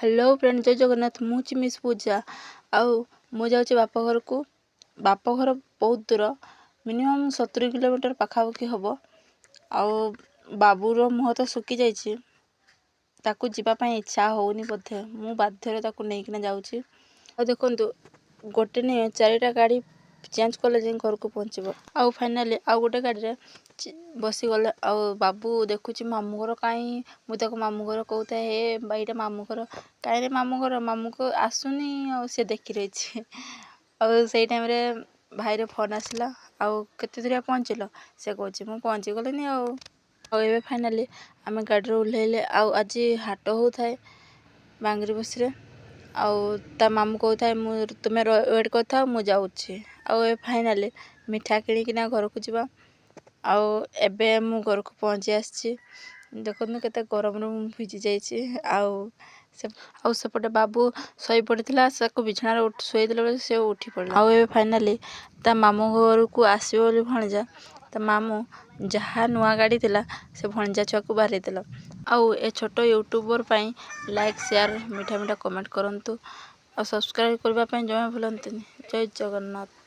Hello friend, ଜୟ ଜଗନ୍ନାଥ। ମୁଁ ହେଉଛି miss ପୂଜା ଆଉ ମୁଁ ଯାଉଛି ବାପ ଘରକୁ। ବାପ ଘର ବହୁତ ଦୂର, ମିନିମମ୍ 70 କିଲୋମିଟର ପାଖାପାଖି ହେବ। ଆଉ ବାବୁର ମୁହଁ ତ ଶୁଖିଯାଇଛି, ତାକୁ ଯିବା ପାଇଁ ଇଚ୍ଛା ହେଉନି ବୋଧେ। ମୁଁ ବାଧ୍ୟରେ ତାକୁ ନେଇକିନା ଯାଉଛି। ଆଉ ଦେଖନ୍ତୁ, ଗୋଟେ ନୁହେଁ, ଚାରିଟା ଗାଡ଼ି ଚେଞ୍ଜ କଲେ ଯାଇ ଘରକୁ ପହଞ୍ଚିବ। ଆଉ ଫାଇନାଲି ଆଉ ଗୋଟେ ଗାଡ଼ିରେ ବସିଗଲେ। ଆଉ ବାବୁ ଦେଖୁଛି ମାମୁଁ ଘର କାହିଁ। ମୁଁ ତାକୁ ମାମୁଁ ଘର କହୁଥାଏ, ହେ ଏଇଟା ମାମୁଁ ଘର କାହିଁରେ, ମାମୁଁ ଘର ମାମୁଁକୁ ଆସୁନି। ଆଉ ସେ ଦେଖି ରହିଛି। ଆଉ ସେଇ ଟାଇମ୍ରେ ଭାଇର ଫୋନ୍ ଆସିଲା, ଆଉ କେତେ ଦୂରିଆ ପହଞ୍ଚିଲ? ସେ କହୁଛି ମୁଁ ପହଞ୍ଚିଗଲିନି। ଆଉ ଆଉ ଏବେ ଫାଇନାଲି ଆମେ ଗାଡ଼ିରୁ ଓହ୍ଲେଇଲେ। ଆଉ ଆଜି ହାଟ ହେଉଥାଏ ବାଙ୍ଗିରିପୋଷିରେ। ଆଉ ତା ମାମୁଁ କହୁଥାଏ ମୁଁ ତୁମେ ୱେଟ୍ କରିଥାଅ, ମୁଁ ଯାଉଛି। ଆଉ ଏବେ ଫାଇନାଲି ମିଠା କିଣିକିନା ଘରକୁ ଯିବା। ଆଉ ଏବେ ମୁଁ ଘରକୁ ପହଞ୍ଚି ଆସିଛି। ଦେଖନ୍ତୁ କେତେ ଗରମରୁ ମୁଁ ଭିଜି ଯାଇଛି। ଆଉ ସେ ଆଉ ସେପଟେ ବାବୁ ଶୋଇପଡ଼ିଥିଲା, ତାକୁ ବିଛଣାରେ ଶୋଇଦେଲା ବେଳେ ସେ ଉଠି ପଡ଼ିଲା। ଆଉ ଏବେ ଫାଇନାଲି ତା ମାମୁଁ ଘରକୁ ଆସିବ ବୋଲି ଭଣଜା, ତା ମାମୁଁ ଯାହା ନୂଆ ଗାଡ଼ି ଥିଲା ସେ ଭଣଜା ଛୁଆକୁ ବାହାରିଦେଲା। ଆଉ ଏ ଛୋଟ ୟୁଟ୍ୟୁବର ପାଇଁ ଲାଇକ୍, ସେୟାର, ମିଠା ମିଠା କମେଣ୍ଟ କରନ୍ତୁ ଆଉ ସବସ୍କ୍ରାଇବ୍ କରିବା ପାଇଁ ଜମା ଭୁଲନ୍ତୁନି। ଜୟ ଜଗନ୍ନାଥ।